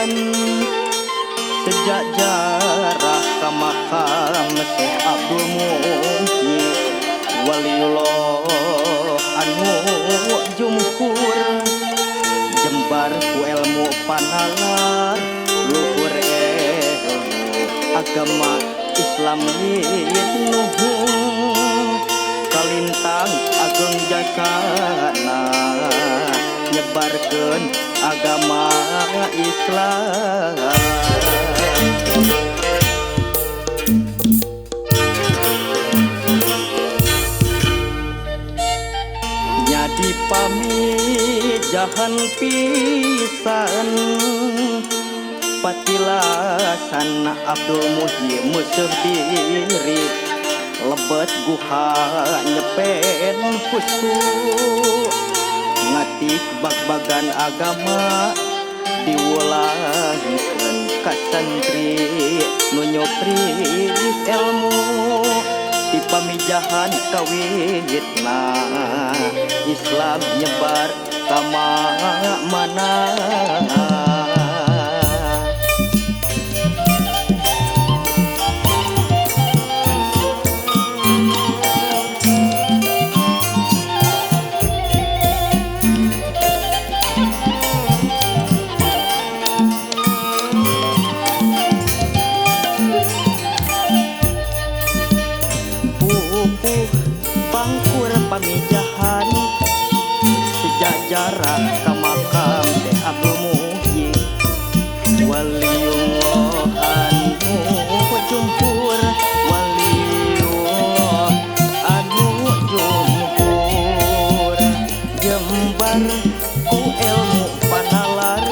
pisan sejak jarah ka makam Syekh Abdul Muhyi waliullah anu jumhur jembar ku ilmu panalar luhur ilmu agama Islam linuhung kalintang ageng jasana nyebarkeun agama Islam. Nyadi pamijahan pisan patilasan Abdul Muhyi meuseuh diri lebet guha nyepen husu ngatik bag-bagan agama diwulangkeun ka santri nu nyopri ilmu di pamijahan kawitna Islam nyebar ka mana. Pangkur pamijahan sejak jarah ka makam Syekh Abdul Muhyi waliullah anu jumhur waliullah anu jumhur jembar ku ilmu panalar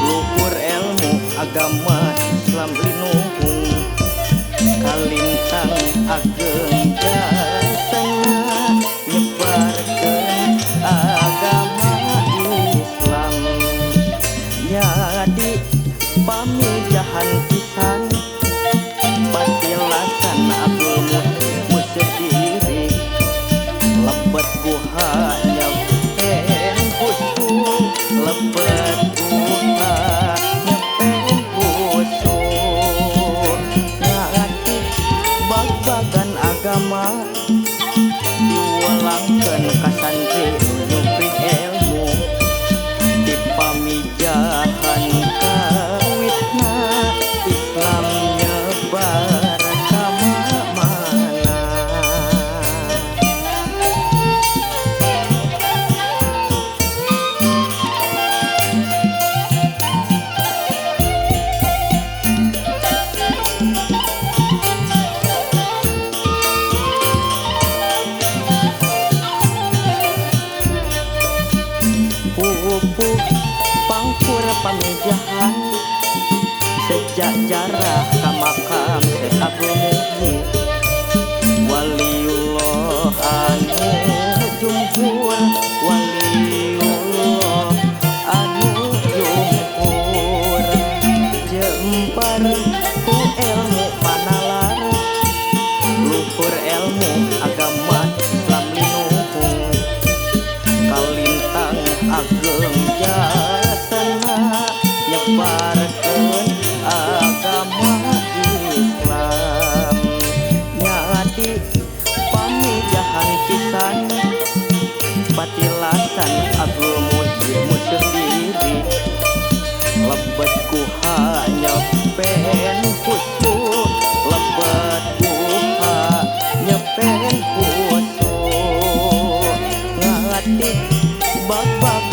luhur ilmu agama Islam linuhung kalintang ageng jasana nyebarkeun agama Islam. Jadi pamijahan pisan patilasan Abdul Muhyi meuseuh diri lebet guha nyepen husu lebet guha nyepen husu ngatik bag-bagan agama diwulangkeun ka santri nu nyupri ilmu di pamijahan kawitna Islam nyebar ka mana. Pupuh pangkur pamijahan sejak jarah ka makam Syekh Abdul Muhyi waliullah anu jumhur waliullah anu jumhur jembar ku ilmu panalar luhur ilmu agama Islam linuhung kalintang ageng jasana nyebarkeun agama Islam. Nyadi pamijahan pisan patilasan Abdul Muhyi meuseuh diri lebet guha nyepen husu lebet guha nyepen husu ngatik bag-bagan